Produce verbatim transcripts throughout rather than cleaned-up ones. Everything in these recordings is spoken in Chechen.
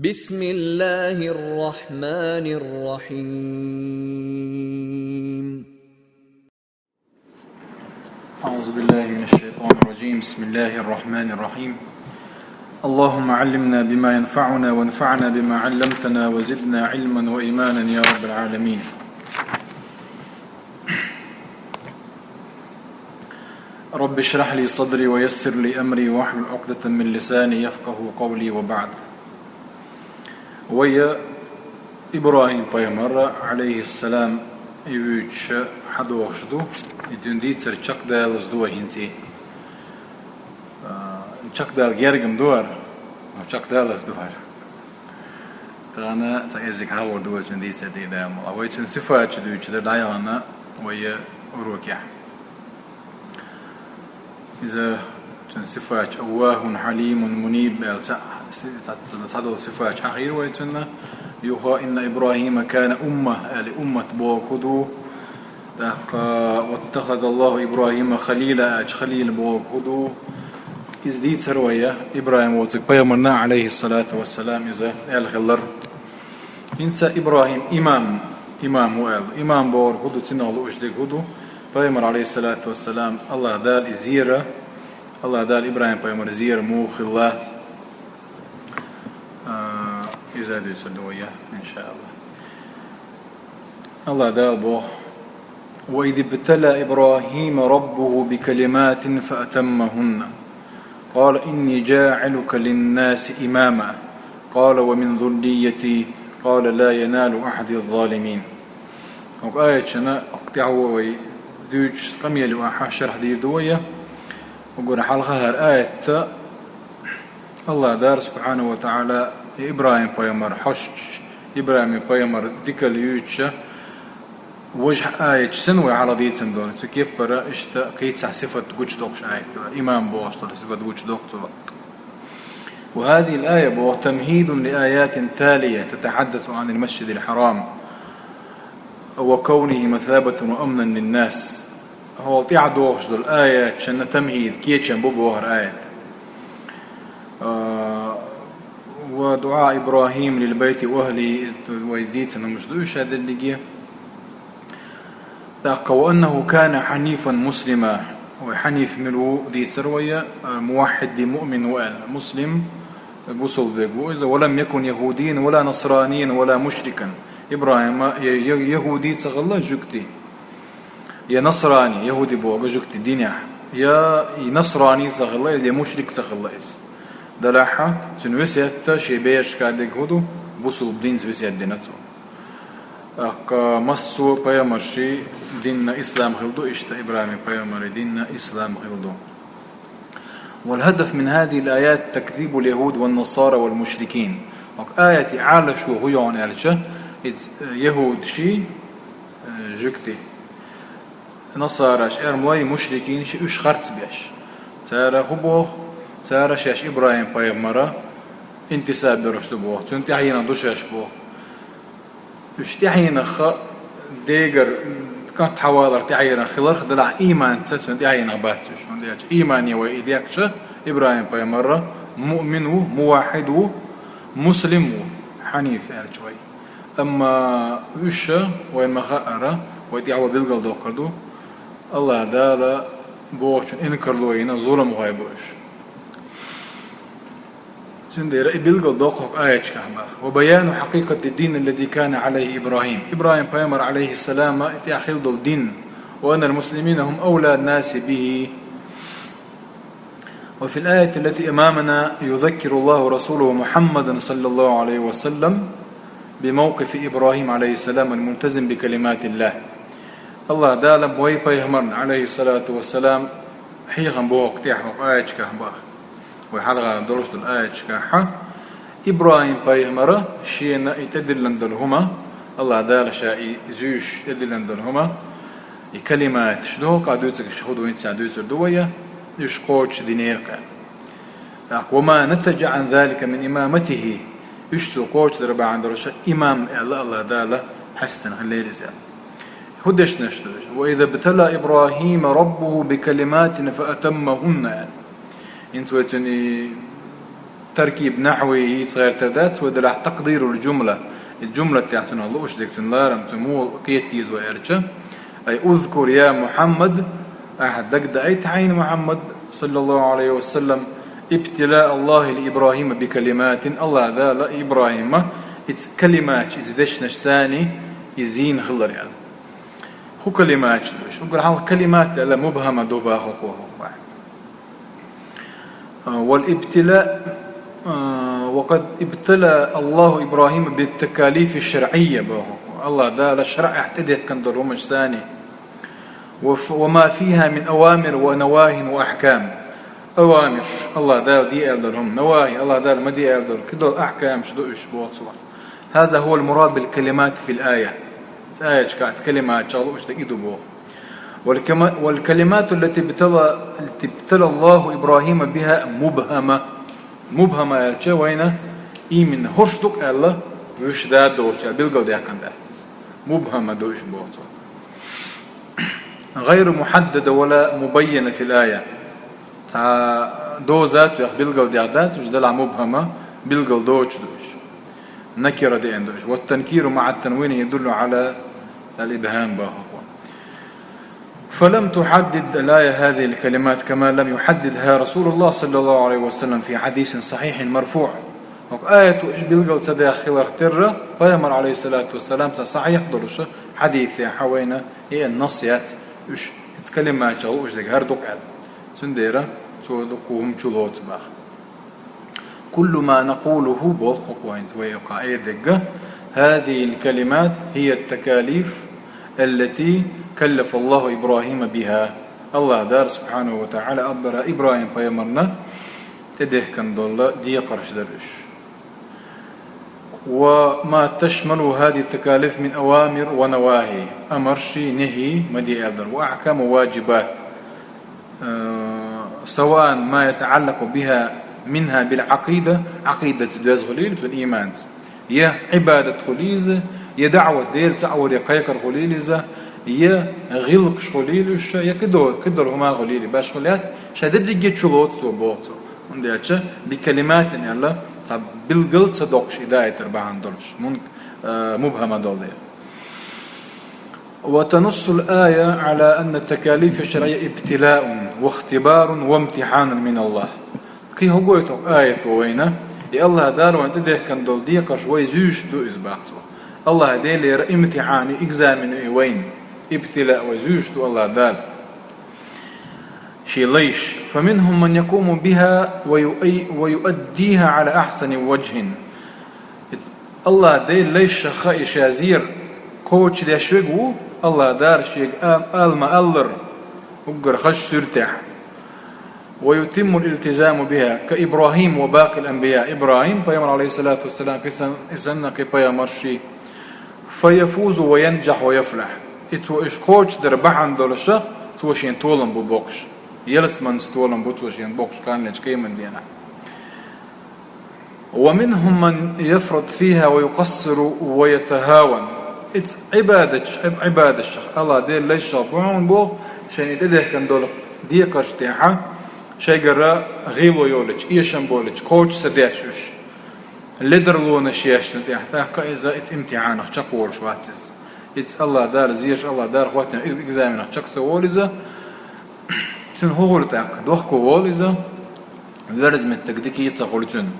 بسم الله الرحمن الرحيم. أعوذ بالله من الشيطان الرجيم. بسم الله الرحمن الرحيم. اللهم علمنا بما ينفعنا وانفعنا بما علمتنا وزدنا علما وإيمانا يا رب العالمين. رب اشرح لي صدري ويسر لي أمري واحلل عقدة من لساني يفقهوا قولي وبعد. Вай ИбрахӀим пайхамар, Ӏалайхиссалам, и вуьйцуш хьадохуш ду, и дуьйна дийцар чекхдалаза ду вай хӀинца. А, чекхдала герга ма ду хӀара, но чекхдалаза ду хӀара. Тахана цхьа кӀеззиг хьахор ду вай цуьнан дийцар дийна ма. Вай цуьнан сифаташ дуьйцуш дара дӀаяхана вай урокехь. Иза цуьнан сифаташ: «Аввахун, хьалимун, муниб», аьлла, ца-, си-, ца-, ца-, цхьадолу сифаташ хьахийра вай цуьнан. Юха: «Инна ИбрахӀима кана умма», аьлла, уммат бохург хӀун ду? ТӀаккха: «Ваттахазаллаху ИбрахӀима халила», аьлча, халил бохург хӀун ду? Иза дийцар вай, ИбрахӀим воцург пайхамарна, Ӏалайхиссалату вассалам, иза аьлла хилар. ХӀинца ИбрахӀим имам, имам ву аьлла. Имам бохург хӀун ду, цунах лууш дерг хӀун ду? Пайхамар, Ӏалайхиссалату вассалам, АллахӀ Дала иза зийра, АллахӀ Дала ИбрахӀим пайхамар зийра муха хилла? А, иза дуьйцур ду вай, иншааллахӀ. АллахӀ Дала боху: «Ва изибтала ИбрахӀима раббуху бикалиматин фаатаммахунна. Къала инни жаӀилука линнаси имама. Къала ва мин зуррияти. Къала ла яналу ахӀади ззалимин». ХӀокху аяташна, хӀокху тӀехь вай дуьйцуш къамеле вахьа шархь дийр ду вай. Уггар хьалха хӀара аятта АллахӀ Дала, субхьанаху ва тагӀала, и ИбрахӀим пайхамар хьошуш, ИбрахӀим пайхамар дикалла юьйцуша, важа аяташ санна вай хьалха дийцина долу, цу кеппара иштта кхин цхьа сифат гучудоккхуш аят ду, имам бохуш долу сифат гучудоккху цо. وهذه الآية بوخ تمهيد لآيات تالية تتحدث عن المسجد الحرام وكونه مثابة وأمنا للناس. ХӀокху тӀехь дохуш долу аяташна тамхӀид, кечам бу боху хӀара аят. А, ва дуӀа ИбрахӀим лил байти ва ахлихӀи, иза вай дийцина хӀумаш ду уьш дерриге. ТӀаккха: «Ва аннаху кана хьанифан муслима». Вай хьаниф мила ву дийцар вай, а, муваххьид, муъмин ву аьлла. Муслим, бусалба верг ву иза. «Ва лам якун яхӀудийян ва ла насранийян ва ла мушрикан». ИбрахӀима я, я, яхӀуди ца хилла, жуьгти. Я насрани, яхӀуди боху жуьгти динехь. Я и насрани ца хилла иза, я мушрик ца хилла иза. Делахь а, цуьнан весетта шен берашка дерг хӀун ду, бусалба динца весет дина цо. ТӀаккха массо а пайхамарший динна ислам хилла ду, иштта ИбрахӀим пайхамаран динна ислам хилла ду. «Вал хӀадаф мин хӀазихил аят такзибул яхӀуд ван насара вал мушрикин». ХӀокху аятан Ӏалашо хӀун ю аьлча, иза, э, яхӀудаший, э, жуьгти, насараш, эрмалой, мушрикинаший уьш харц беш. Цара хӀун боху? Цара шаьш ИбрахӀим пайхамаран интисаб берш ду боху, цуьнан тӀаьхьенах ду шаьш боху. Уьш тӀаьхьенах дегара кӀант хьавалар тӀаьхьенах хиларх, делахь ийманца цуьнан тӀаьхьенах бац уьш. ХӀунда аьлча иймане вай и декъча, ИбрахӀим пайхамар муъмин ву, муваххьид ву, муслим ву, хьаниф аьлча вай. Амма уьш, вайна ма-хаъара, вай тӀехь вай билгалдоккхур ду, АллахӀ Дала бохучун инкарло йина зуламхой бу уьш. Цундела и билгалдоккху хӀокху аяташкахь боху: «Ва баяну хьакъикъати ддин аллази кана Ӏалайхи ИбрахӀим». ИбрахӀим пайхамар, Ӏалайхиссалам, и тӀехь хилла долу дин: «Ва анна ал-муслимина хӀум авла ан-наси бихи». «Ва фил аятил лати амамана юзаккиру Аллаху расулаху Мухьаммадан саллаллаху Ӏалайхи ва саллам би мавкъифи ИбрахӀим Ӏалайхиссалам ал-мултазим би калиматиллахӀ». АллахӀ Дала вай пайхамарна, Ӏалайхиссалату вассалам, хьехам боху тӀехь хӀокху аяташкахь боху. Вай хьалха долуш долу аяташкахь ИбрахӀим пайхамара шена и тӀедиллина долу хӀума, АллахӀ Дала ша и зуьйш тӀедиллина долу хӀума, и калиматаш ду, кхаа дуьйцург хӀун ду, хӀинца дуьйцур ду вай, уьш кхочуш динера кхаьа. ТӀаккха: «Ва ма натаджа Ӏан залика мин имаматихи», уьш цо кхочушдар бахьана долуш имам аьлла АллахӀ Дала хьаьстина хилла иза аьлла. ХӀун дешнаш ду уьш? «Ва иза бтала ИбрахӀима раббуху би калиматин фа атаммахунна», аьлла. ХӀинца вай цуьнан и Таркиб нахьвийи йийца гӀертар дац вай, делахь такъдирул жумла. Из жумла тӀехь цунах лууш дерг, цуьнан ларам, цуьнан муха кхета деза вай аьлча. Ай, узкур, я Мухьаммад, ахьа дагадоуйта хьайна, Мухьаммад, саллаллаху Ӏалайхи ва саллам, ибтилаа Аллахи ли Ибрахима би калиматин, Аллах Дала ИбрахӀима иза калиматаш, иза дешнаш санна, иза зийна хилар аьлла. ХӀун калиматаш ду уьш? Уггар хьалха калимат аьлла мубхӀама ду боху кхо хӀокху бахьана. والابتلاء، آه، وقد ابتلى الله إبراهيم بالتكاليف الشرعية боху. Аллах Дала шарӀехь тӀедехкина долу хӀуманаш санна. وف-، وما فيها من أوامر ونواهي وأحكام. Авамирш, Аллах Дала де аьлла долу хӀума, навахӀи, Аллах Дала ма де аьлла долу, кхидолу ахькамаш ду уьш боху цо. هذا هو المراد بالكلمات في الآية. Аяташкахь калиматаш лууш дерг и ду боху. والكما-، والكلمات التي ابتلى، التي ابتلى الله إبراهيم بها مبهمة. МубхӀама аьлча вайна именно хӀорш ду-кх аьлла, вуьш дада доцуш аьлла билгалдаьккхина дац иза. МубхӀама ду уьш боху цо. غير محددة ولا مبينة في الآية. Цхьа доза а тоьхна билгалдеш дац уьш, делахь мубхӀама, билгал доцуш ду уьш. Накира деана ду уьш. والتنكير مع التنوين يدل على الإبهام боху. فلم تحدد الآية هذه الكلمات كما لم يحددها رسول الله صلى الله عليه وسلم في حديث صحيح مرفوع. ХӀокху аято уьш билгал ца даьхна хиларх терра, Пайхамар, Ӏалайхиссалату вассалам, цхьа сахьихь долуш хьадисехь вайна еана насс яц, уьш иза калиматаш лууш дерг хӀара ду-кх аьлла. Цундела цо дуккха хӀума чу лоцу боху. كل ما نقوله боху кху хӀинца вай юкъахь эр дерг, هذه الكلمات هي التكاليف التي كلف الله إبراهيم بها. Аллах Дала, субхьанаху ва таӀала, аббара ИбрахӀим пайхамарна тӀедехкина долу декхарш дара уьш. وما تشمله هذه التكاليف من أوامر ونواهي. Амарши, нехӀи, ма де аьлла дара, وأحكام وواجبات. Э, سواء ما يتعلق بها منها بالعقيدة, Ӏакъидаца доьзна хуьлийла цуьнан, иманца, я Ӏибадат хуьлийла иза, я даӀват, Дела цхьаъ варе кхайкхар хуьлийла иза, я гӀиллакхаш хуьлийла уьш, я кхидолу, кхидолу хӀума хуьлийла, башха хӀума яц, шайн дерриге чу лоцу цо боху цо. ХӀунда аьлча бикалиматин аьлла, цхьа билгал ца доккхуш и даийтар бахьана долуш, мун-, э, мубхӀама долу дела. وتنص الآية على أن التكاليف الشرعية ابتلاء واختبار وامتحان من الله. Кхин хӀун гойту аято вайна? И Аллах Дала вайна тӀедехкина долу декхарш вай зуьйш ду иза боху цо. Аллах Делера имтихьан ю, экзамен ю и вайна. Ибтила вай зуьйш ду Аллах Дала. Шен лайш. فمنهم من يقوم بها ويؤي-، ويؤديها على أحسن وجه. Аллах Делан лайшах хаий ша зер кхочушдеш верг ву, Аллах Дала шега а-, ала ма-аллара, уггар хазачу суьртехь. ويتم الالتزام بها كإبراهيم وباقي الأنبياء. ИбрахӀим пайхамар, Ӏалайхиссалату вассалам, кхин сан-, и санна кхин пайхамарши. فيفوز وينجح ويفلح. И цо уьш кхочушдар бахьана долуша, цо шен толам бу боккхуш. Ялсаманица толам бу цо шен боккхуш кханлечу кхеман денахь. ومنهم من يفرط فيها ويقصر ويتهاون. Иза Ӏибадатш-, Ӏиб-, Ӏибадатшах, Аллах Делан лайшах бу хьуна боху, шайна тӀедехкина долу декхарш тӀехьа, шайгара гӀийло йолуьйтуш, эшам болуьйтуш, кхочуш ца деш уьш. Ледарлонаш еш цунна тӀехь, тӀаккха иза, иза имтихьанах чекхволуш вац иза. Иза Аллах Дала, зераш Аллах Дала хӀоттийна, иза экзаменах чекх ца волу иза, цуьнан хӀун хуьлу тӀаккха? Дохко волу иза, верза меттиг дика ца хуьлу цуьнан,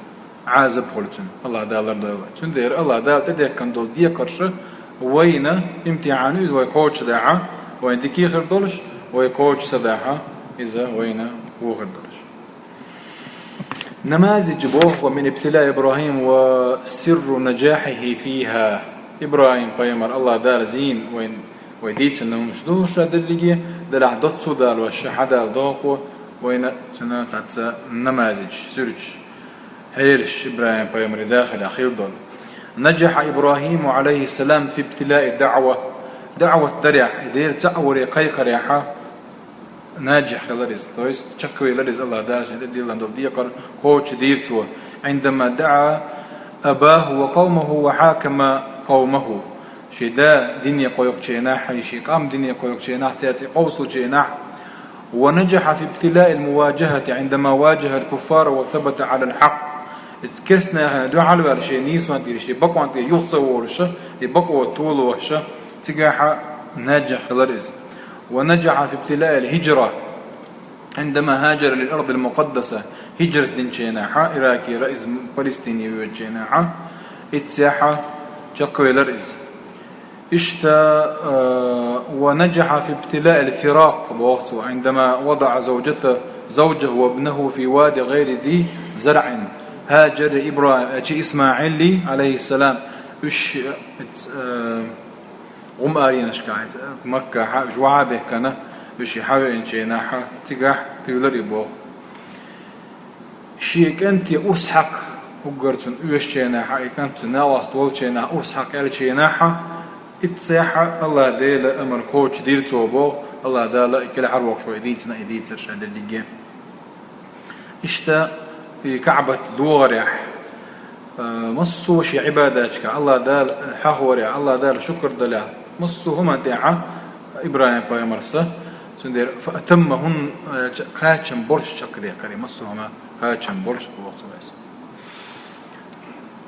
Ӏазап хуьлу цуьнан, Аллах Дала лардойла вай. Цундела Аллах Дала тӀедехкина долу декхарша вайна имтихьан ю иза, вай кхочуш дахьа, вайн дика хир долуш, вай кхочуш ца дахьа, иза вайна вохур долуш. Намазиджа боху: ومن ابتلاء إبراهيم وسر نجاحه فيها. ИбрахӀим пайхамар Аллах Дала зийна вайн, вай дийцина хӀуманаш ду ша дерриге, делахь доццу далош ша хьадала доху вайна цуьнан цхьацца намазиджа, суьрташ, хьелаш ИбрахӀим пайхамаре дахалехь хилла долу. نجح إبراهيم عليه السلام في ابتلاء الدعوة. ДаӀват дарехь, и Дела цхьаъ варе кхайкхарехьа, наджихь хилар иза, то есть чекхвеллар иза Аллах Дала шен тӀедиллина долу декхар, кхочушдийра цо. عندما دعا أباه وقومه وحاكم قومه. Шен да дине кхойкхучу хенахь, шен къам дине кхойкхучу хенахь, цаьрца къовсалучу хенахь. ونجح في ابتلاء المواجهة عندما واجه الكفار وثبت على الحق. Керстанашна дуьхьал ваьлла, шен нийсонна тӀера, шен бакъонна тӀера юха ца волуш, и бакъо толош, цигахь а наджихь хилар иза. ونجح في ابتلاء الهجرة عندما هاجر للأرض المقدسة, хӀижрат динчу хенахь, Иракера иза Палестине воьдучу хенахь, иццехь чекхвелар иза. Иштта, э, ونجح في ابتلاء الفراق, боху цо, عندما وضع زوجته، زوجه وابنه في واد غير ذي زرع. ХӀажар, Ибра-, э, чи ИсмаӀил, алейхиссалам, уьш, э, э, гӀум аренашкахь, Маккахь уьш вахьа бехкана, уьш хьавеанчу хенахь, цигахь туьйлар и боху. Шен кӀанте урс хьакха, уггар цунна оьшучу хенахь, и кӀант цуьнан накъост волчу хенахь, урс хьакха аьллачу хенахь, иццехь АллахӀ Делан амар кхочушдира цо боху, АллахӀ Дала и кхелхьарвоккхуш вай дийцина и дийцар ша дерриге. Иштта и КаӀбат догӀарехь, э, массо а шен Ӏибадаташкахь, АллахӀ Дала хьахорехь, АллахӀ Дала шукар далехь, массо а хӀуманна тӀехь ИбрахӀим-пайхамарс, цундела فأتمهن, э, кхачам болуш чекхдехкира, массо а хӀума кхачам болуш боху цо иза.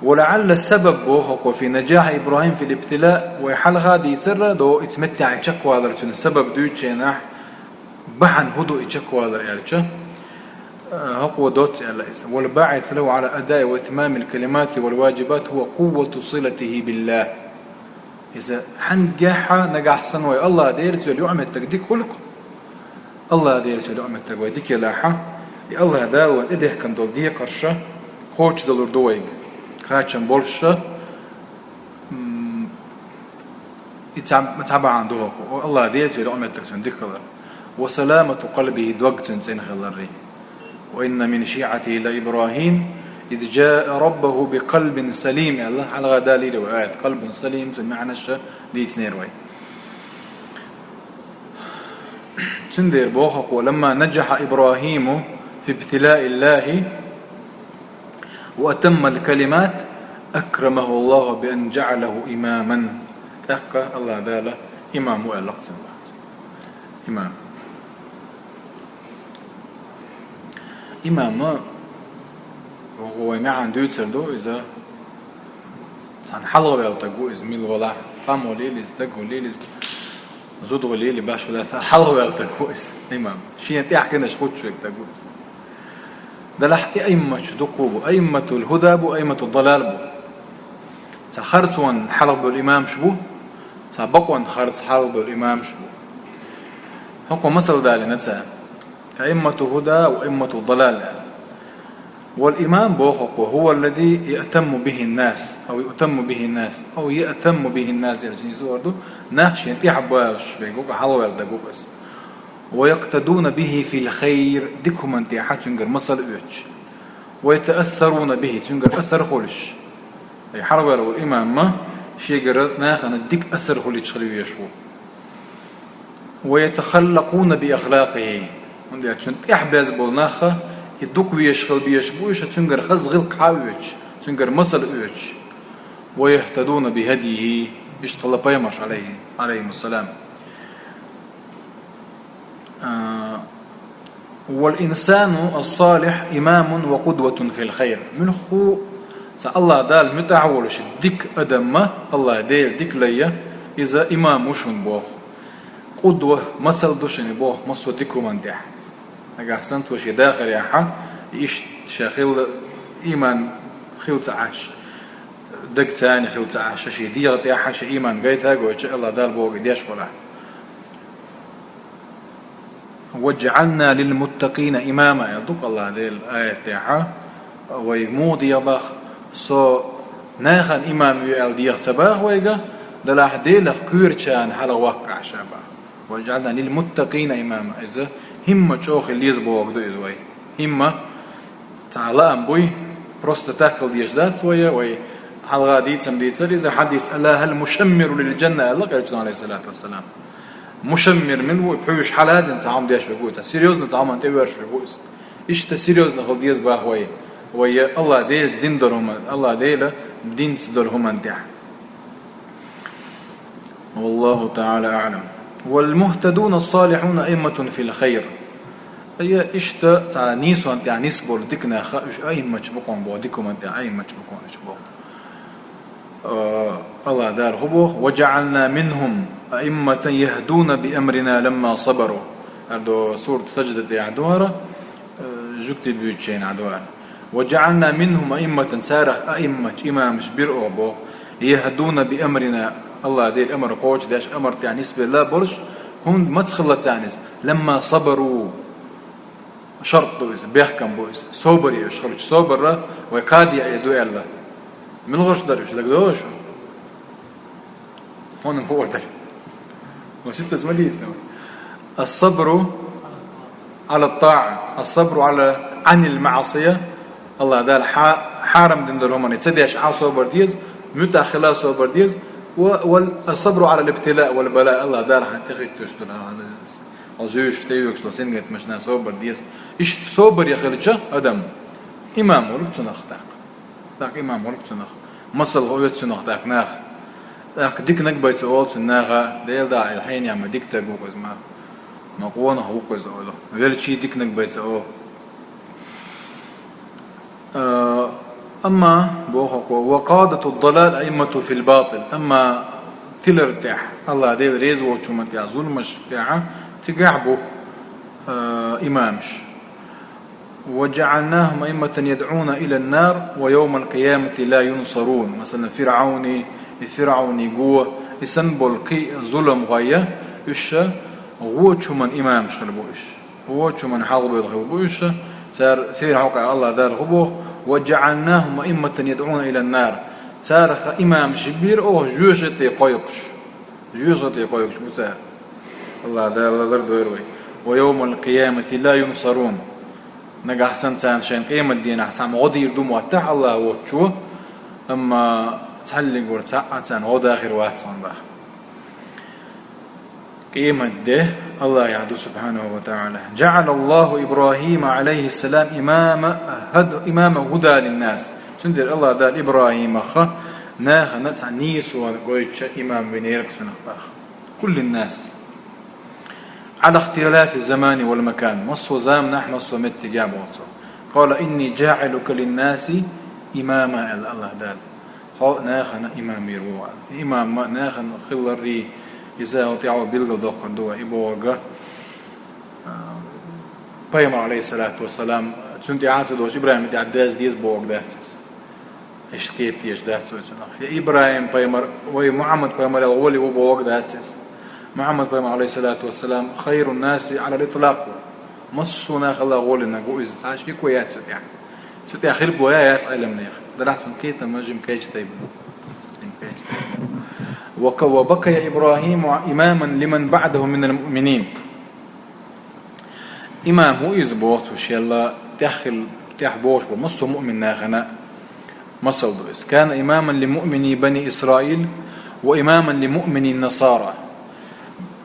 ولعل السبب, боху-кх, في نجاح إبراهيم في الابتلاء, вай хьалха дийцар ду, ица меттехь чекхвалар цуьнан сабаб дуьйцучу хенахь, бахьана хӀун ду и чекхвалар аьлча, э, хӀокхо доцца аьлла иза. والباعث له على أداء وإتمام الكلمات والواجبات هو قوة صلته بالله. Иза хьаьнгахь а нагахь санна вай АллахӀ Делаца йолу юкъаметтиг дика хуьлу-кх, АллахӀ Делаца йолу юкъаметтиг вай дика елахь а, и АллахӀ Дала вайна тӀедехкина долу декхарш кхочушдалур ду вайга. Кхачам болуш а, м, и цхьа, цхьа бахьана ду хӀокху, АллахӀ Делаца йолу юкъаметтиг цуьнан дика хилар. وسلامة قلبه, дог цуьнан цӀена хилар. وإن من شيعته لإبراهيم إذ جاء ربه بقلب سليم, аьлла, хьалха далийра вай аят, قلب سليم, цуьнан маьӀнаш дийцинера вай. Цундела боху-кх: ولما نجح إبراهيم في ابتلاء الله وأتم الكلمات أكرمه الله بأن جعله إماما. ТӀаккха АллахӀ Дала имам ву аьлла-кх цуьнан. Имам. Имам, вай маьӀна дуьйцур ду иза, цхьана хьалхаваьлла стаг ву иза, мила валахь, къам валийла иза, стаг валийла иза, зуда валийла, баш валахь, цхьана хьалхаваьлла стаг ву иза, имам. Шена тӀаьхьа гинарш кхочуш верг стаг ву иза. Делахь и аимматаш дукха бу, аимматул хӀуда бу, аимматул далал бу. Цхьа харцонна хьалхабевлла имамаш бу, цхьа бакъонна харц хьалхабевлла имамаш бу. ХӀокхо масал далийна цара: أئمة هدى وأئمة ضلال. والإمام, боху-кх, هو الذي يأتم به الناس، أو يؤتم به الناس، أو يأتم به الناس, аьлча нийса ду, нах шена тӀаьхьа бовлуш верг ву-кх, хьалхаваьлла стаг ву-кх иза. ويقتدون به في الخير, дика хӀуманна тӀехь цуьнгара масал оьцуш. ويتأثرون به, цуьнгара асар хуьлуш. Ай, хьалхаваьлла волу имам шегара нахана дика асар хуьлуьйтуш хила везаш ву. ويتخلقون بأخلاقه, хӀунда аьлча цуьнан тӀаьхьа беза болу нах и дукха везаш хила безаш бу, уьш цуьнгара хаза гӀиллакх хьаоьцуш, цуьнгара масал оьцуш. ويهتدون بهديه, иштта хилла пайхамарш, عليه، عليهم السلام. А, والإنسان الصالح إمام وقدوة في الخير. Муьлхха цхьа АллахӀ Далла муьтӀахь волуш дика адам, АллахӀ Дела дика лайя, иза имам ву шуна боху. Къудва, масал ду шуна боху массо а дика хӀуманна тӀехь. Нагахь санна цо шен дахарехь, иштта ша хилла, иман хила ца Ӏаш, даг царна хила ца Ӏаш, шен дегӀа тӀехь шен иман гайта а гойтуш, АллахӀ Дала бохург деш хилахь. واجعلنا للمتقين إماما, аьлла ду-кх АллахӀ Дела аят тӀехь, вайга муха деха боху, со нахана имам ве аьлла деха ца боху вайга, делахь Делах кхоьручарна хьалхаваккха ахь ша боху. واجعلنا للمتقين إماما. Иза хӀимма чӀогӀа хила еза бохург ду иза вай. ХӀимма цхьа лаам буй, просто так хила дезаш дац вай, вай хьалха дийцам дийцар иза хьадис: ألا هل مشمر للجنة, аьлла-кх Элчано, عليه الصلاة والسلام. Мушаммир мила ву, пхьуьйш хьаладина цхьа хӀума деш верг ву иза, серьёзно цхьа хӀуманна тӀевоьрзуш верг ву иза. Иштта серьёзно хила деза боху вай, вай АллахӀ Делаца дина долу хӀума, АллахӀ Делан динца долу хӀуманна тӀехь. والله تعالى أعلم. والمهتدون الصالحون أئمة في الخير. Ай, иштта цхьа нийсонна тӀехь нисбола дика нах, уьш аимматаш бу-кх боху, дика хӀуманна тӀехь аимматаш бу-кх уьш боху. Э, АллахӀ Дала хӀун боху: «وجعلنا منهم أئمة يهدون بأمرنا لما صبروا». ХӀара ду сурат Сажда тӀехь ду хӀара, э, жуьгти буьйцучу хенахь ду хӀара. «وجعلنا منهم أئمة», царах аимматаш, имамаш бира оха боху, «يهدون بأمرنا», АллахӀ Делан амар кхочушдеш, амар тӀехь нисбелла болуш, хӀунда, маца хилла царна иза? «لما صبروا». Шарт ду иза, бехкам бу иза. Собаре уьш хилча, собар вай кхаде Ӏе ду аьлла. Муьлхарш дара уьш, дагадогӀий шуна? Хьуна хӀора дара? Ма ситтаза ма дийцина вай. «الصبر على الطاعة، الصبر على، عن المعصية». АллахӀ Дала хьа-, хьарам дина долу хӀуманна ца деш Ӏа собар деза, муьтӀахь хила собар деза. Ва, вал, «الصبر على الابتلاء والبلاء», АллахӀ Дала хьан тӀехӀиттош долу, хьан зуьйш, тӀеюьгуш долу сингаттамашна собар деза. Иштта собаре хилча адам, имам волу цунах тӀаккха. ТӀаккха имам волу цунах. Масал хӀун оьцу цунах тӀаккха наха? ТӀаккха диканиг бай ца олу цунна наха, Делан дуьхьа, хьенех ма дика стаг ву-кх иза, ма, ма къонах ву-кх иза олу. Велчий диканиг бай ца олу. Э, амма боху-кх: «وقادة الضلال أئمة في الباطل». Амма тилар тӀехь, АллахӀ Дела реза воцучу хӀуманна тӀехь, зуламаш тӀехь цигахь бу, э, имамаш. «وجعلناهم أئمة يدعون إلى النار ويوم القيامة لا ينصرون». Масала, ФирӀавни, и ФирӀавни го, и санна болу кхин а зуламхой, уьш гӀочу хӀуманна имамаш хилла бу уьш. ГӀочу хӀуманна хьалхабевлла хилла бу уьш. Цара, церан хьокъехь АллахӀ Дала хӀун боху: «وجعلناهم أئمة يدعون إلى النار». Царах имамаш бира оха жоьжахати кхойкхуш. Жоьжахати кхойкхуш бу цара. АллахӀ Дала лардойла вай. «ويوم القيامة لا ينصرون». Нагахь санна царна шайн къематан дийнахь цхьамма гӀо дийр ду моттахь АллахӀ воцчо, амма цхьаллиг вара цхьа а царна гӀо дахийр вац хьуна баха. Къематде АллахӀехь ду, субхьанаху ва таӀала. «جعل الله إبراهيم عليه السلام إمام هد-، إمام هدى للناس». Цундела АллахӀ Дала ИбрахӀимах нахана цхьа нийсо гойтуча имам винера-кх цунах баха. «كل الناس على اختلاف الزمان والمكان». Массо а заманахь, массо а меттигехь боху цо. «قال إني جاعلك للناس إماما», аьлла АллахӀ Дала. Хьо нахана имам вийр ву аьлла. Имам ма нахана хиларий, иза хӀун тӀехь ву билгал доккхур ду вай. И бохург, а, пайхамар, алейхиссалату вассалам, цунна тӀехь а ца долуш, ИбрахӀима тӀехь даза деза бохург дац иза. Иштта кхета дезаш дац вай цунах. Я ИбрахӀим пайхамар, вай Мухьаммад пайхамарел гӀоли ву бохург дац иза. Мухьаммад пайхамар, алейхиссалату вассалам, хайрун наси алал итлакъ ву. Массо а нахала гӀолинарг ву иза. Цхьа шико яц цу тӀехь. Цу тӀехь хилла боху яц Ӏеламнех. Делахь цунна кхетам жима кхечу тайпана. Жима кхечу тайпана. «وك-، وبقي إبراهيم إماما لمن بعده من المؤمنين». Имам ву иза боху цо шелла, тӀехь хилла, тӀехь бохуш бу массо а муъмин нахана масал ду иза. «كان إماما لمؤمني بني إسرائيل وإماما لمؤمني النصارى».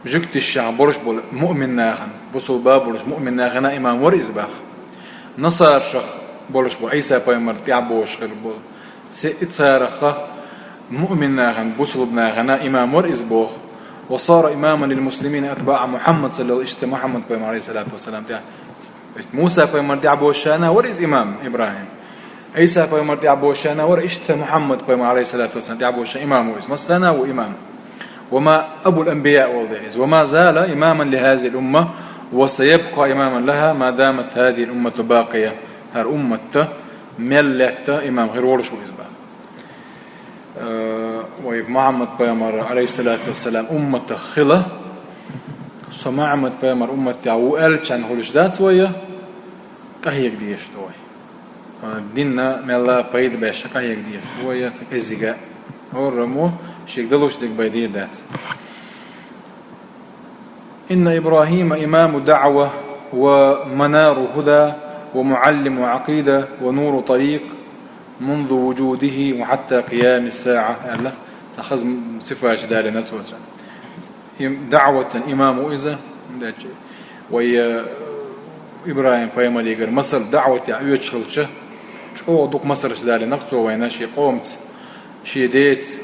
Жуьгташшехь болуш болу муъмин нахана, бусулба болуш муъмин нахана имам вара иза баха. Насаршах болуш бу Ӏийса пайхамар тӀехь бохуш хилла болу. Ци-, цараха муъмин нахана, бусулба нахана имам вара иза боху. «وصار إماما للمسلمين أتباع محمد صلى الله», иштта Мухьаммад пайхамар, алейхиссалату вассалам, тӀехь. Иштта Муса пайхамар тӀехь бохучу шена вара иза имам ИбрахӀим. Ӏийса пайхамар тӀехь бохучу шена вара иштта Мухьаммад пайхамар, алейхиссалату вассалам, тӀехь бохучу шена имам ву иза. Массана ву имам. «وما أبو الأنبياء», олу иза. «وما زال إماما لهذه الأمة وسيبقى إماما لها ما دامت هذه الأمة باقية». ХӀара умматта мел летта имам хир волуш ву иза баха. Э, вай Мухьаммад пайхамар, алейхиссалату вассалам, умматах хила, со Мухьаммад пайхамар умматехь ву аьллачарна хуьлуш дац вай, къахьега дезаш ду вай. Э, динна мелла пайда беш къахьега дезаш ду вай, цхьа кӀеззига. ХӀораммо шега далуш дерг бай дийр дац. «إن إبراهيم إمام دعوة ومنار هدى ومعلم عقيدة ونور طريق منذ وجوده وحتى قيام الساعة», аьлла, цхьа хаза сифаташ далийна цо цунна. Им-, даъватан имам ву иза, дечи. Вай, э, ИбрахӀим пайхамарегара масал даъватехь оьцуш хилча, чӀогӀа дукха масалаш далийнарг цо вайна шен къомаца, шен деца,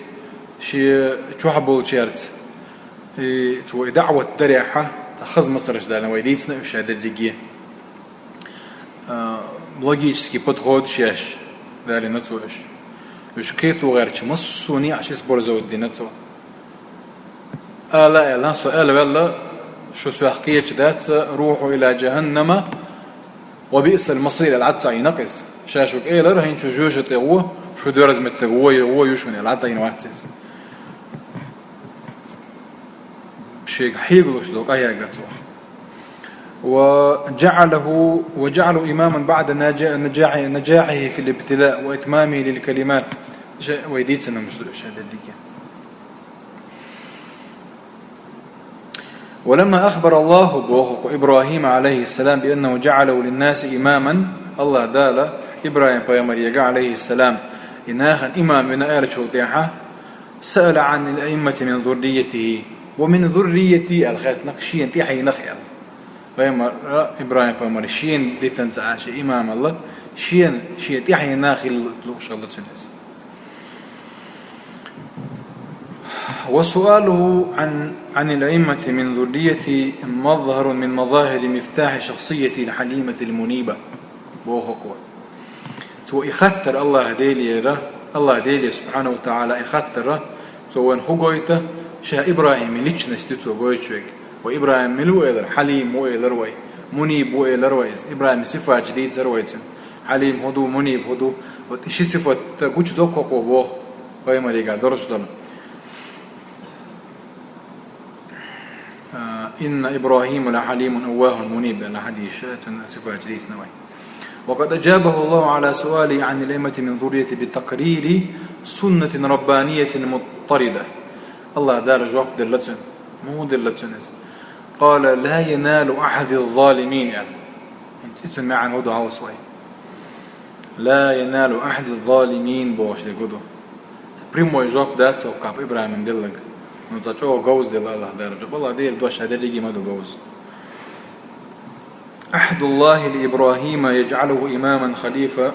шен чохь болчаьрца. И цо и даъват дарехьа, цхьа хаза масалаш далийна, вай дийцина уьш ша дерриге. Логический подход шеш далийна цо уьш. Уьш кхету гӀертача массо а неӀаш использовать дина цо. Ала аьлла, со аьлла ваьлла, шу сох кхеташ дац, روحوا إلى جهنم وبئس المصير аьлла, Ӏад ца Ӏийна-кх иза. Ша шуга элира, хӀинца шу жоьжахати тӀа гӀо, шу доьрза меттиг гӀо, гӀо ю шуна аьлла, Ӏад Ӏийна вац иза. Шега хьегалуш долу къахьега цо. وجعله، وجعله إماما بعد نجا-، نجاح-، نجاحه في الابتلاء وإتمامه للكلمات. Ша вай дийцина хӀумаш ду ша дерриге. ولما أخبر الله, боху-кх, إبراهيم عليه السلام بأنه جعله للناس إماما, АллахӀ Дала ИбрахӀим пайхамарега, عليه السلام, и нахана имам вина аьллачул тӀаьхьа, سأل عن الأئمة من ذريته ومن ذريتي аьлла хаьттина-кх, шена тӀаьхьенах аьлла. Пайхамар, ИбрахӀим пайхамар шена дитинчу Ӏа шен имамалла, шена, шен тӀаьхьенах хила лууш хилла цуьнан иза. وسؤاله عن، عن الأئمة من ذريتي مظهر من مظاهر مفتاح شخصيته الحليمة المنيبة. Боху-кх. Цо и хаттар АллахӀ Делера, АллахӀ Деле, سبحانه وتعالى, и хаттар цо вайна хӀун гойту, ша ИбрахӀиман личность ю цо гойтуш верг. Вай ИбрахӀим мила ву элира, Хьалим ву элира вай, Муниб ву элира вай иза. ИбрахӀиман сифаташ дийцира вай цуьнан. Хьалим хӀун ду, Муниб хӀун ду, вот и ши сифат гучудо-кх хӀокхо, боху, пайхамарега долуш долу. А, إن إبراهيم لحليم أواه منيب аьлла хьадисаш, цуьнан сифаташ дийцина вай. وقد أجابه الله على سؤاله عن الأئمة من ذريته بتقرير سنة ربانية مضطردة. АллахӀ Дала жоп делла цуьнан. Муха делла цуьнан иза? قال: لا ينال عهدي الظالمين аьлла. И цуьнан маьӀна хӀун ду хьовса вай? لا ينال عهدي الظالمين бохуш дерг хӀун ду? Прямой жоп дац хӀокху кхаба ИбрахӀимна делларг. Ну, цкъа чӀогӀа говза делла АллахӀ Дала жоп. АллахӀ Делан дош ша дерриге ма ду говза. عهد الله لإبراهيم يجعله إماما خليفة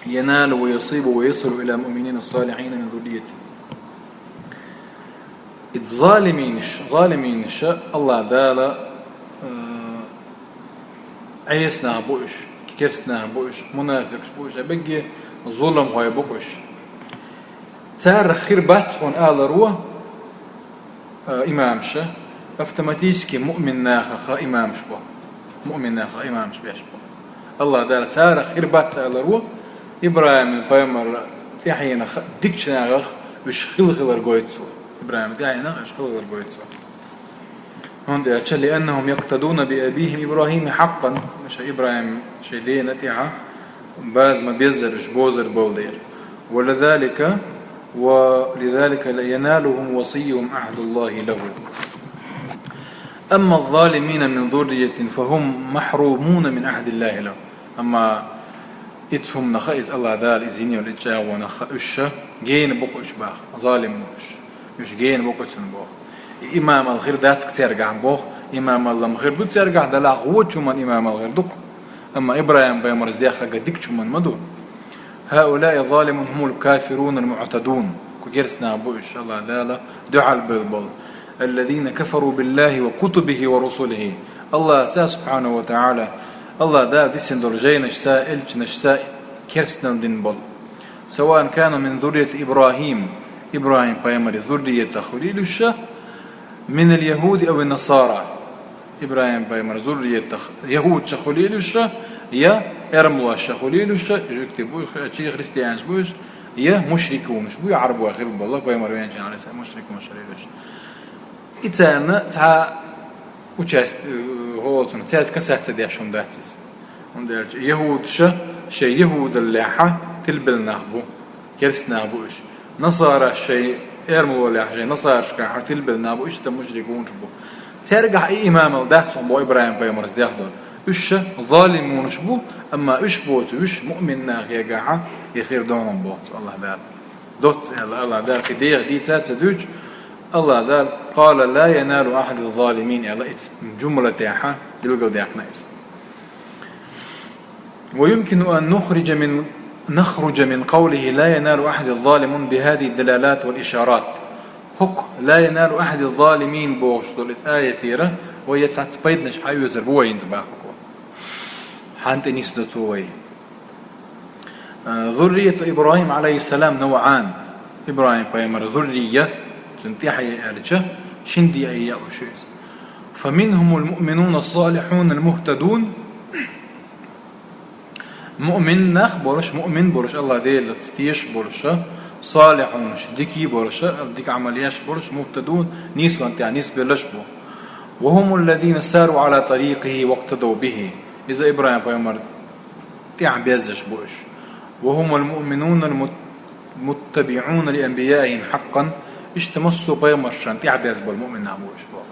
ينال ويصيب ويصل إلى المؤمنين الصالحين من ذريته. Иза залиминаш, залиминаш АллахӀ Дала, э, Ӏеса нах бу уьш, керста нах бу уьш, мунафикъаш бу уьш, а бегге зуламхой бу уьш. Царах хир бац хьуна аларо, а, имамаш, автоматически муъмин нахах имамаш бу. Муъмин нахах имамаш беш бу. АллахӀ Дала царах хир бац аларо, ИбрахӀим пайхамар тӀаьхьенах дикачу нахах уьш хила хилар гойту цо. ИбрахӀим тӀаьхьенах уьш хила хилар гойту цо. ХӀунда аьлча, لأنهم يقتدون بأبيهم إبراهيم حقا. Ша ИбрахӀим шайн дена тӀаьхьа база ма-беззара уьш бозар болу дела. ولذلك، ولذلك لا ينالهم وصيهم عهد الله له. أما الظالمين من ذريته فهم محرومون من عهد الله له. Амма иза хӀуманах, иза АллахӀ Дала, иза йина йолу и чӀагӀонах уьш гена бу-кх уьш боху, залим бу уьш. Уьш гена бу-кх цунна боху. И имамалла хир дац-кх цаьргахь боху, имамалла-м хир ду цаьргахь, делахь вочу хӀуманна имамалла хир ду-кх. Амма ИбрахӀим пайхамарца дехнарг дикачу хӀуманна ма ду. هؤلاء الظالمون هم الكافرون المعتدون. Кху керста нах бу уьш, АллахӀ Дала дуьхьал бевлла болу. الذين كفروا بالله وكتبه ورسله. АллахӀца, سبحانه وتعالى, АллахӀ Дала дисина долу жайнашца, элчанашца керстанал дина болу. سواء كانوا من ذرية إبراهيم, ИбрахӀим пайхамаран зурриятах хуьлийла уьш, من اليهود أو النصارى. ИбрахӀим пайхамаран зурриятах яхӀудех хуьлийла уьш, я эрмалех хуьлийла уьш, жуьгтий бу уьш, чи христианаш бу уьш, я мушрикунаш бу, я Ӏарбой хилла болу, пайхамар веанчийн, عليه السلام, мушрикунаш хуьлийла уьш. И царна цхьа участь, э, хӀоцун, цаьрца касаться деш хӀума дац иза. ХӀунда аьлча яхӀудаша шайн яхӀудаллехьа тилбелла нах бу, керста нах бу уьш. Насараш шайн эрмалолехь, шайн насарашкахьа тилбелла нах бу, иштта мушрикунаш бу. Цаьргахь и имамалла дац хьуна боху ИбрахӀим пайхамарца дехна долу. Уьш ша залимунаш бу, амма уьш боцу, уьш муъмин нах егахьа, и хир ду хьуна боху цо АллахӀ Дала. Доцца аьлла АллахӀ Дала, кхин дегӀан дийца а ца дуьйцу, АллахӀ Дала: قال لا ينال عهدي الظالمين аьлла, иза жумлатехьа билгалдаьккхина иза. ويمكن أن نخرج من، نخرج من قوله لا ينال عهدي الظالمون بهذه الدلالات والإشارات. ХӀокху لا ينال عهدي الظالمين бохуш долу иза аятера вай я цхьацца пайданаш хьаоьцур бу вай хӀинца боху. ХӀанз тӀе нисдо цо вай. Э, ذرية إبراهيم عليه السلام نوعان. ИбрахӀим пайхамар зуррия, цун тӀаьхье аьлча, шин декъе яа уж иза. فمنهم المؤمنون الصالحون المهتدون. Муъмин нах болуш, муъмин болуш, АллахӀ Делаца тешаш болуш, салихьунаш, дика болуш, дика Ӏамал еш болуш, мухтадун, нийсонна тӀехь нисбеллаш бу. وهم الذين ساروا على طريقه واقتدوا به. Иза ИбрахӀим пайхамар тӀехь беззаш бу уж. وهم المؤمنون المت-، المتبعون لأنبيائهم حقا. Иштта массо а пайхамаршна тӀехь беза болу муъмин нах бу уж боху.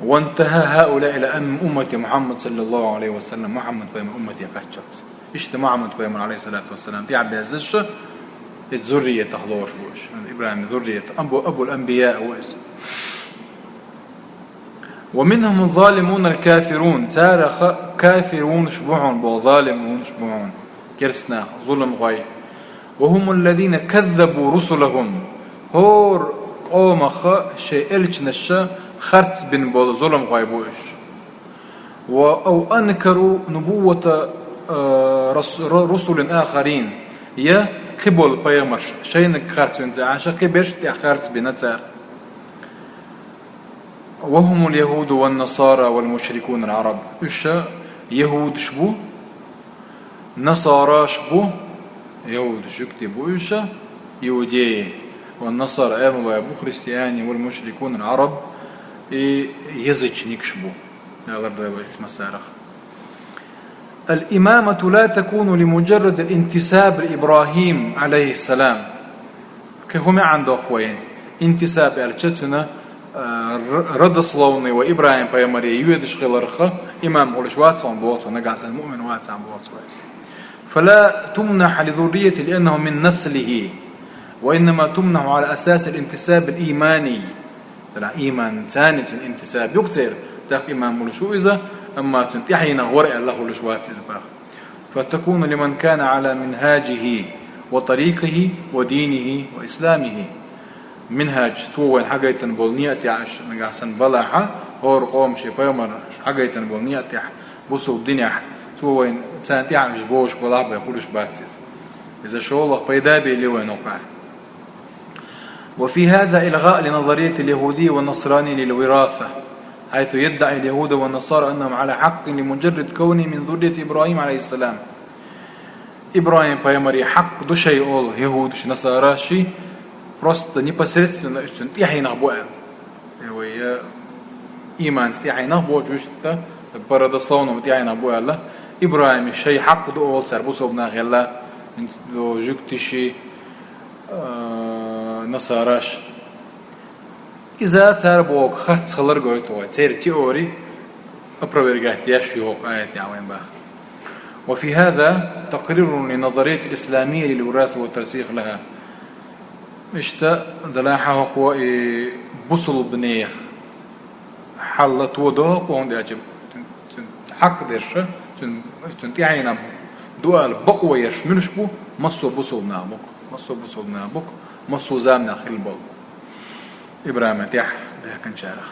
وانتهى هؤلاء إلى أمة محمد صلى الله عليه وسلم, Мухьаммад пайхамар уммате кхаччалц. Иштта Мухьаммад пайхамар, алейхиссалату вассалам, тӀехь беззаш, и зурриятах лоруш бу уж. ИбрахӀим зуррият, Абу, Абул Анбия ву иза. ومنهم الظالمون الكافرون. Царах кафирунаш бу хьуна боху, залимунаш бу хьуна, керстанах, зуламхой. وهم الذين كذبوا رسلهم. ХӀора къомах шайн элчанаш харц бина болу зуламхой бу уж. و أو أنكروا نبوة, э, رس-، ر-، رسل آخرين. Я кхин болу пайхамарш шайниг харц бина ца Ӏаш, кхин берш тӀехь харц бина цара. وهم اليهود والنصارى والمشركون العرب. Уьш яхӀудаш бу, насараш бу, яхӀудаш жуьгти бу уьш, иудеи, والنصارى, амалой бу, христиане, والمشركون العرب, и язычникаш бу. Алар дойло эцмасарах. الإمامة لا تكون لمجرد الانتساب لإبراهيم عليه السلام. Кхин хӀун маьӀна доккху вайна? Интисаб аьлча, цуьнан, а, р-, родословный вай ИбрахӀим пайхамаре йоьдуш хиларх имам хулаш вац хьуна боху цо, нагахь санна муъмин вац хьуна боху цо. فلا تمنح لذريته لأنه من نسله، وإنما تمنح على أساس الانتساب الإيماني. Дера иман царна цуьнан интисаб ю-кх церан, тӀаккха имам хулаш ву иза, амма цуьнан тӀаьхьенах вара аьлла хулаш вац иза боху. فتكون لمن كان على منهاجه وطريقه ودينه وإسلامه. Минхаж, цо вайна хьагайтина болу некъа тӀехь уьш нагахь санна балахь, хӀора къоман шен пайхамар хьагайтина болу некъа тӀехь, бусалба динехь, цо вайна царна тӀехь уьш бохуш балахь бен хулаш бац иза. Иза шолгӀа пайда бели вайна хӀокхахь. وفي هذا إلغاء لنظرية اليهودي والنصراني للوراثة، حيث يدعي اليهود والنصارى أنهم على حق لمجرد كونهم من ذرية إبراهيم عليه السلام. ИбрахӀим пайхамаре хьакъ ду шайн олу яхӀудаш, насараш, просто непосредственно уьш цуьнан тӀаьхьенах бу аьлла. Э, вай, э, иманца тӀаьхьенах бохучу уьш, да, по родословному тӀаьхьенах бу аьлла. ИбрахӀиме шайн хьакъ ду олу цара бусалба нах елла, жуьгтий, э, насараш. Иза цара бохург харц хилар гойту вай. Церан теори опровергать деш ю хӀокху аятехь вайна боху. وفي هذا تقرير لنظرية الإسلامية للوراثة والترسيخ لها. Иштта, делахь а хӀокхо и бусалба нехан хьал латто до хӀокхо, хӀунда аьлча цуьнан хьакъ деш, цуьнан, цуьнан тӀаьхьенах ду аьлла бакъо ерш муьлш бу, массо а бусалба нах бу-кх, массо а бусалба нах бу-кх, массо а заманахь хилла болу. ИбрахӀима тӀехь баьхкинчарах.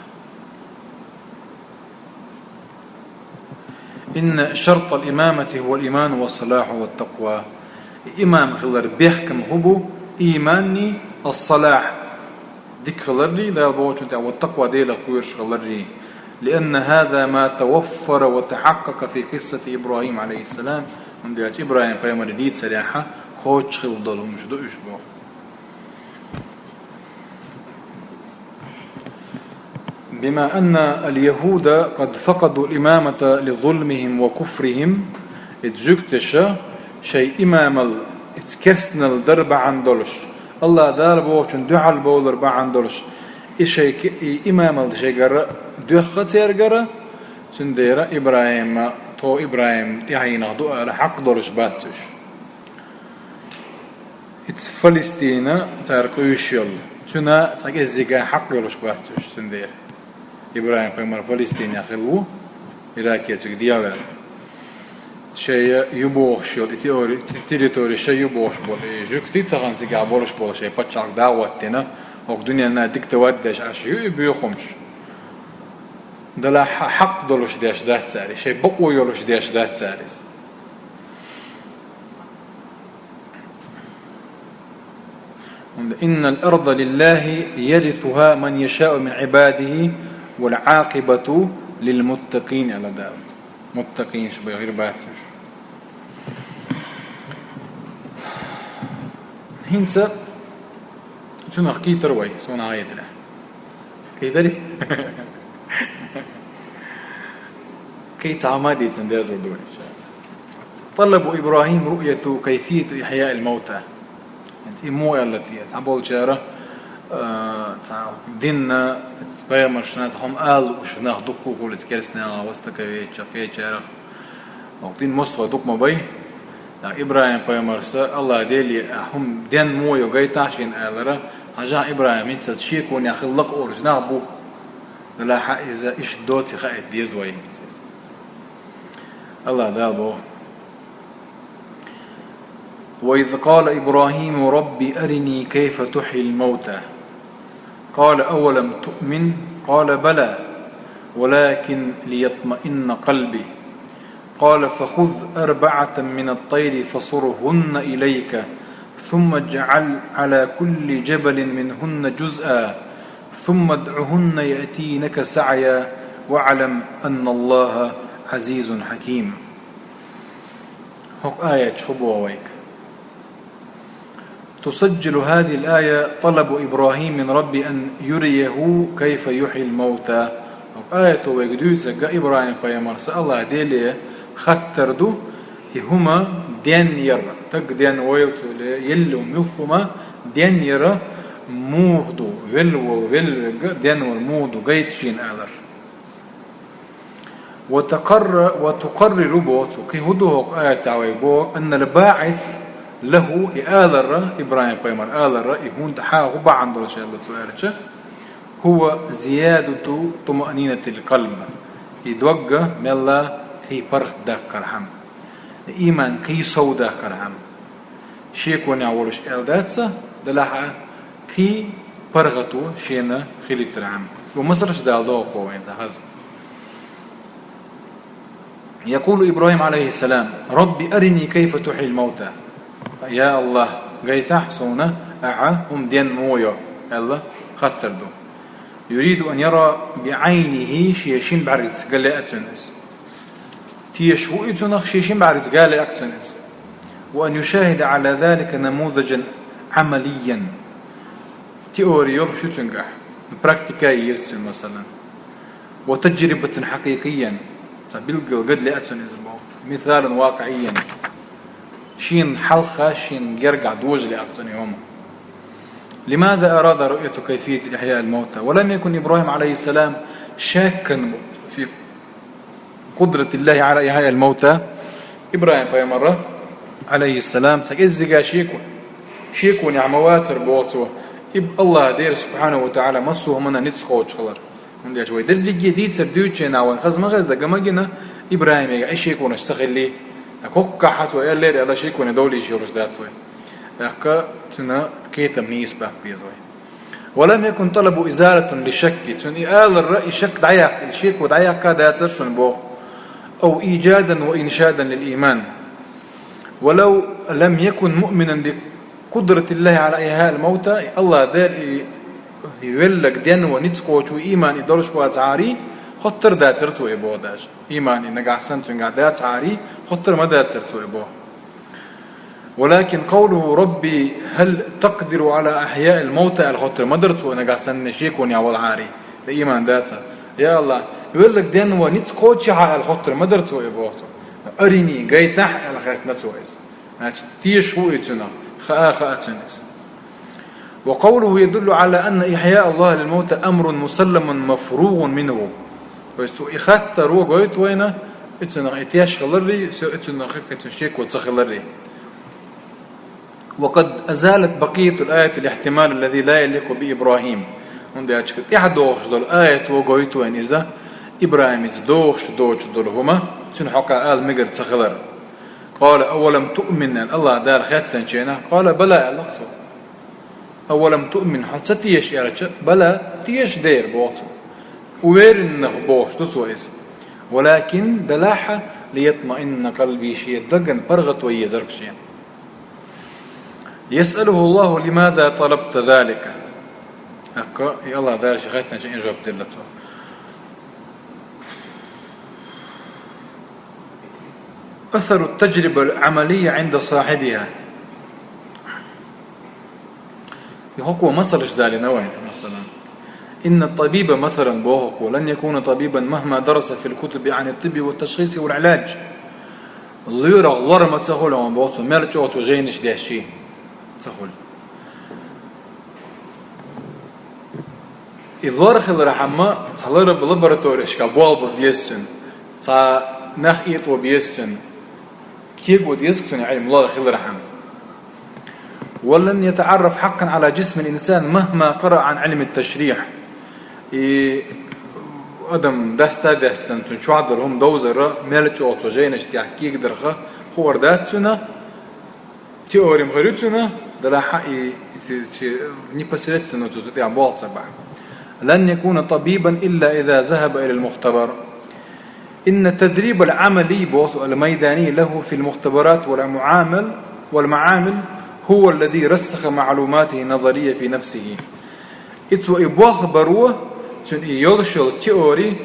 إن شرط الإمامة هو الإيمان والصلاح والتقوى. Имам хилар бехкам хӀун бу? Ийманний, ас-салахь, дика хиларрий, Дала бохучун тӀехь, ва такъва, Делах кхоьруш хиларрий. لأن هذا ما توفر وتحقق في قصة إبراهيم عليه السلام. ХӀунда аьлча ИбрахӀим пайхамаре дийцарехь кхочуш хилла долу хӀумаш ду уьш боху. بما أن اليهود قد فقدوا الإمامة لظلمهم وكفرهم. Иза жуьгташа шайн имамал, иза керстанал дар бахьана долуш, АллахӀ Дала бохучун дуьхьал бовлар бахьана долуш, и шайн ки-, и имамал шайгара доьхна цергара, цундела ИбрахӀима, тхо ИбрахӀим тӀаьхьенах ду ала хьакъ долуш бац уьш. Иза Фалестина цара къуьйсуш йолу. Цуьнан цхьа кӀеззиг хьакъ йолуш бац уьш цундела. ИбрахӀим пайхамар Фалестинехь хилла ву, Иракера цуьнга дӀаваьлла. Шайн ю бохуш йолу и теори-, те-, территори шайн ю бохуш болу и жуьгтий, тахана цигахь болуш болу шайн пачхьалкх дӀахӀоттийна, хӀокху дуьненна диктовать деш Ӏаш ю и боьха хӀумаш. Дала хьа-, хьакъ долуш деш дац цара, шайн бакъо йолуш деш дац цара иза. Хьунда: «Иннал арда лиллахи ярисуха ман яшау мин ибадихи вал акъибату лил муттакъин», аьлла Дала. Муттакъинаш бен гӀир бац уьш. ХӀинца цунах кхийтар вай, суна гӀайгӀа. Кхийдарий? Кхин цхьа хӀума дийцина дезар ду вай. طلب إبراهيم رؤية كيفية إحياء الموتى. ХӀинца и муха аьлла те, цхьаболчара, а, цхьа динна, пайхамаршна цхьа хӀума ала лууш нах дуккха а хуьлу, керстанех, востоковедчех, кхечарах. Дин мостагӀий дукха ма бай. ТӀаккха ИбрахӀим-пайхамарс Аллахь Деле, а, хӀума ден муха йо гайтахь шена аьллера, хьажахь, ИбрахӀим хӀинццалц шеконехь хилла лакъораш нах бу. Делахь а иза иштта доций хаийта деза вай хӀинца иза. Аллахь Дала боху: وإذ قال إبراهيم رب أرني كيف تحيي الموتى قال أولم تؤمن قال بلى ولكن ليطمئن قلبي قال فخذ أربعة من الطير فصرهن إليك ثم اجعل على كل جبل منهن جزءا ثم ادعهن يأتينك سعيا واعلم أن الله عزيز حكيم. ХӀокху аят чу хӀун боху вайга? تسجل هذه الآية طلب إبراهيم من ربه أن يريه كيف يحيي الموتى. ХӀокху аято вайга дуьйцург ИбрахӀим-пайхамарс Аллахь Деле хаттар ду, и хӀума ден яр, стаг ден войла цо, е елла хӀума, муьлхха хӀума ден яр муха ду, велла волу, велла верг ден вар муха ду, гайта шена алар. وتقر-، وتقرر боху цо, кхин хӀун ду хӀокху аятехь вай боху, أن الباعث له, и аларра, ИбрахӀим-пайхамар аларра, и хӀунда хьан хӀун бахьана долуш аьлла цо аьлча, هو زيادة طمأنينة القلب, и догга мелла кхин паргӀат даккхархьама, и иман кхин сов даккхархьама. Шеконехь волуш аьлла дац, делахь а кхин паргӀато шена хилийтархьама. Ва масалш дала догӀу вайна хаза. يقول إبراهيم عليه السلام: رب أرني كيف تحيي الموتى. Я Аллахь, гайтахь суна ахьа хӀума ден муха йо, аьлла хаттар ду. يريد أن يرى بعينه, шен шина бӀаьргица ган лаьа цунна иза. Тешаш ву и цунах, шен шина бӀаьргица ган лаьа цунна иза. وأن يشاهد على ذلك نموذجا عمليا. Теори йолуш ю цуьнгахь. Практика еза цуьнан, масалан. وتجربة حقيقيا. Цхьа билггал ган лаьа цунна иза боху. مثالا واقعيا. Шена хьалха, шена гергахь дожа лаьа цунна и хӀума. لماذا أراد رؤية كيفية إحياء الموتى؟ ولم يكن إبراهيم عليه السلام شاكا في قدرة الله على إحياء الموتى. ИбрахӀим-пайхамар, عليه السلام, цхьа кӀеззига шеко-, шеконехь ма вацара боху цо, иб-, Аллахь Дела, سبحانه وتعالى, массо а хӀуманна ницкъ кхочуш хилар. ХӀунда аьлча вай дерриге дийцар дуьйцучу хенахь вайн хаза ма хеза, ган ма гина, ИбрахӀимега и шеконаш ца хиллий. ТӀаккха хӀоккхахь цо аьллера аьлла, шеконе довлийша йолуш дац вай. ТӀаккха цуьнан кхетам нийса баккха беза вай. ولم يكن طلب إزالة للشك, цуьнан и аларра и шек дӀаяккха, и шеко дӀаяккха дацара шуна боху. أو إيجادا وإنشادا للإيمان. ولو لم يكن مؤمنا بقدرة الله على إحياء الموتى, Аллахь Дела и, и велларг денван ницкъ кхочу иман и долуш вацахьарий, хоттар дацара цо и боху даже. Иман и нагахь санна цуьнгахь дацахьарий, хоттар ма дацара цо и боху. ولكن قوله: رب هل تقدر على إحياء الموتى, аьлла хоттар ма дара цо и нагахь санна шеконехь валахьарий, и иман дацахь. Я Аллахь, велларг денван ницкъ кхочу ахьа, аьлла хоттар ма дара цо и боху цо. أرني, гайтахь, аьлла хаьттина цо иза. Значит, тешаш ву и цунах, хаа хаьа цунна иза. وقوله يدل على أن إحياء الله للموتى أمر مسلم مفروغ منه. То есть цо и хаттаро гойту вайна, и цунах и теш хиларрий, всё, и цунах и цуьнан шеко ца хиларрий. وقد أزالت بقية الآية الاحتمال الذي لا يليق بإبراهيم. ХӀунда аьлча тӀаьхьа догӀуш долу аято гойту вайна иза, ИбрахӀимца догӀуш доцуш долу хӀума, цуьнан хьокъехь ала мегар ца хилар. قال: أولم تؤمن, аьлла, Аллахь Дала хаьттинчу хенахь, قال: بلى, аьлла цо. أولم تؤمن, хьо ца теша аьлча, بلى, теша дера, боху цо. Уверенных бохуш ду цо иза. ولكن, делахь а, ليطمئن قلبي, шен дагна паргӀато езарг шен. يسأله الله: لماذا طلبت ذلك؟ ТӀаккха и Аллах Дала шийна хаьттинчу и жоп делла цо. أثر التجربة العملية عند صاحبها. И хӀокхо масалаш далийна вайна, масалан. إن الطبيب, масалан, боху хӀокхо, لن يكون طبيبا مهما درس في الكتب عن الطب والتشخيص والعلاج. Лоьрах лор ма ца хуьлу хьуна, боху цо, мел чӀогӀа цо жайнаш деш а ца хуьлу. И лор хилархьама, цхьа лара-, лабораторешка болх бан беза цуьнан, цхьа нах этӀо беза цуьнан, кего деза цуьнан Ӏилма лор хилархьама. ولن يتعرف حقا على جسم الإنسان مهما قرأ عن علم التشريح. И адам даста а даьстина, цуьнан чохь долу хӀума довзара, мел чӀогӀа цо жайнаш тӀехь кегадарх хуур дац цуьнан, теори ма хир ю цуьнан, делахь а и, и, и непосредственно цо цу тӀехь болх ца бахь. لن يكون طبيبا إلا إذا ذهب إلى المختبر. إن التدريب العملي, боху, الميداني له في المختبرات والمعامل، والمعامل هو الذي رسخ معلوماته النظرية في نفسه. И цо и болх баро, цуьнан и йолуш йолу теори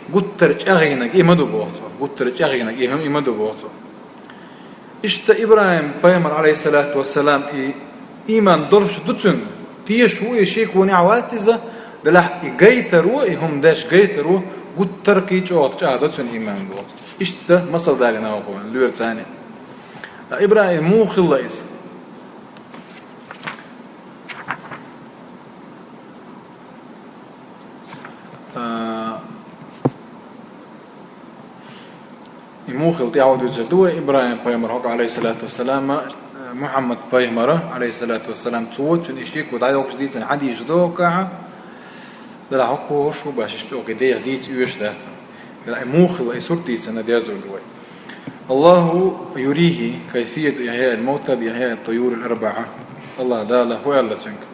гуттар а чӀагӀийнарг и ма ду, боху цо, гуттар а чӀагӀийнарг и хӀума и ма ду, боху цо. Иштта ИбрахӀим-пайхамар, Ӏалайхиссалату вассалам, и ийман долуш ду цуьнан, тешаш ву и, шеконехь вац иза, делахь и гайтаро, и хӀума деш гайтаро, гуттар а кхин чӀогӀа чӀагӀдо цуьнан ийман, боху цо. Иштта масал далийна вайна, лоьрацани. ИбрахӀим муха хилла иза? А, и муха хилла тӀаьхьа дуьйцур ду вай, ИбрахӀим-пайхамар хӀокху, Ӏалайхиссалату вассалам, а, Мухьаммад-пайхамар, Ӏалайхиссалату вассалам, цо цуьнан и шеко дӀайоккхуш дийцина хьадисаш ду хӀокхахь. Делахь хӀокхо хӀорш ву башиш чӀогӀа деха дийца оьшуш дац. Делахь и муха хилла, и сурт дийцина дерзор ду вай. الله يريه كيفية إحياء الموتى بإحياء الطيور الأربعة. Аллах Дала хӀу аьлла цуьнга: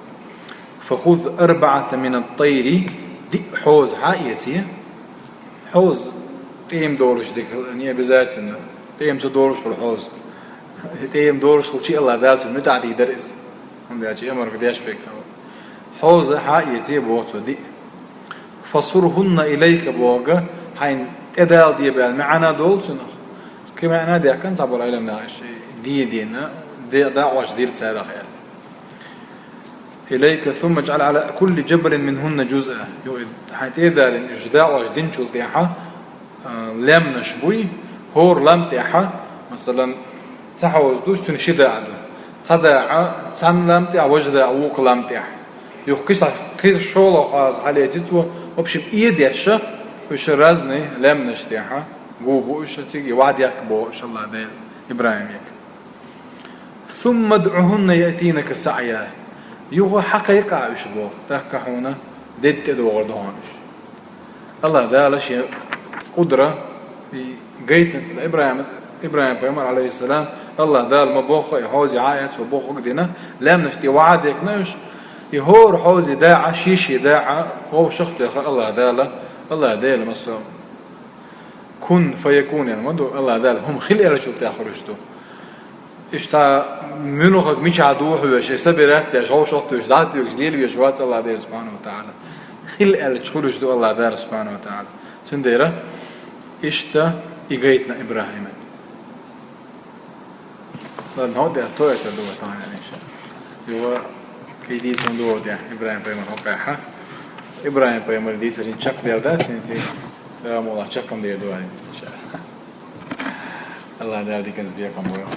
فخذ أربعة من الطير, диъ хьоза хьаэций. Хьоза тӀема долуш дика, не обязательно тӀема ца долуш хуьлу хьоза. ТӀема долуш хилча а Аллах Дала цунна муьтӀахь дийр дара иза. ХӀунда аьлча и амарх деш верг хилла. Хьоза хьаэций, боху цо, диъ. فصرهن إليك, боху, хьайна тӀедала де баьлла маьӀна долу цунах. Кхин маьӀна даьккхина цхьаболу Ӏеламнаха, де дина, де-, дакъош дира царах аьлла. إليك ثم اجعل على كل جبل منهن جزءا. Юха и хьайн тӀедалийна уьш дакъош динчул тӀаьхьа, а, лаьмнаш буй, хӀора лам тӀехь, масалан, цхьа хьоза ду, цуьнан ши дакъа ду. Цхьа дакъа цхьана лам тӀехь, важа дакъа вукху лам тӀехь. Юха кхин, кхин шолгӀа хьоза хьалеца цо, в общем, эдеш, уьш разный лаьмнаш тӀехь гу бу уьш, цига и ваьддаккха боху уьш Аллах Дела ИбрахӀиме. ثم ادعهن يأتينك سعيا. Юха хьакхайкха уьш, боху, тӀаккха хьуна дедда тӀедогӀур ду хьуна уьш. Аллах Дала шен къудра и гайтина ИбрахӀим, ИбрахӀим-пайхамар, Ӏалайхиссалам, Аллах Дала ма бохху, и хьоза хьаэцо бохург дина, лаьмнаш тӀе ваьддаккхина уьш, и хӀора хьоза дакъа, ши-ши дакъа вовшах а тоьхна Аллах Дала, Аллах Дела массо а كن فيكون аьлла ма ду, Аллах Дала хӀума хила аьллачул тӀаьхьа хуьлуш ду. Иштта муьлхарг мичахь ду хьоьжуш, и собирать деш, хьовшах а туьйсуш, дӀа а туьйсуш, лелавеш вац Аллах Дела субхьанаху ва таӀала. Хила аьллачу хуьлуш ду Аллах Дела субхьанаху ва таӀала. Цундела иштта и гайтина ИбрахӀима. Ладно, хӀокху тӀехь тоьар ду вай тахана, иншаАллахӀ. Юха кхин дийцар ду вай тӀехь, ИбрахӀим-пайхамар хӀокхахь. ИбрахӀим-пайхамар дийцар хӀинца чекхдер дац, хӀинца а муьлхха чекхам дер ду вай хӀинца, иншаАллахӀ. Аллах Дала диканца бекхам бойла.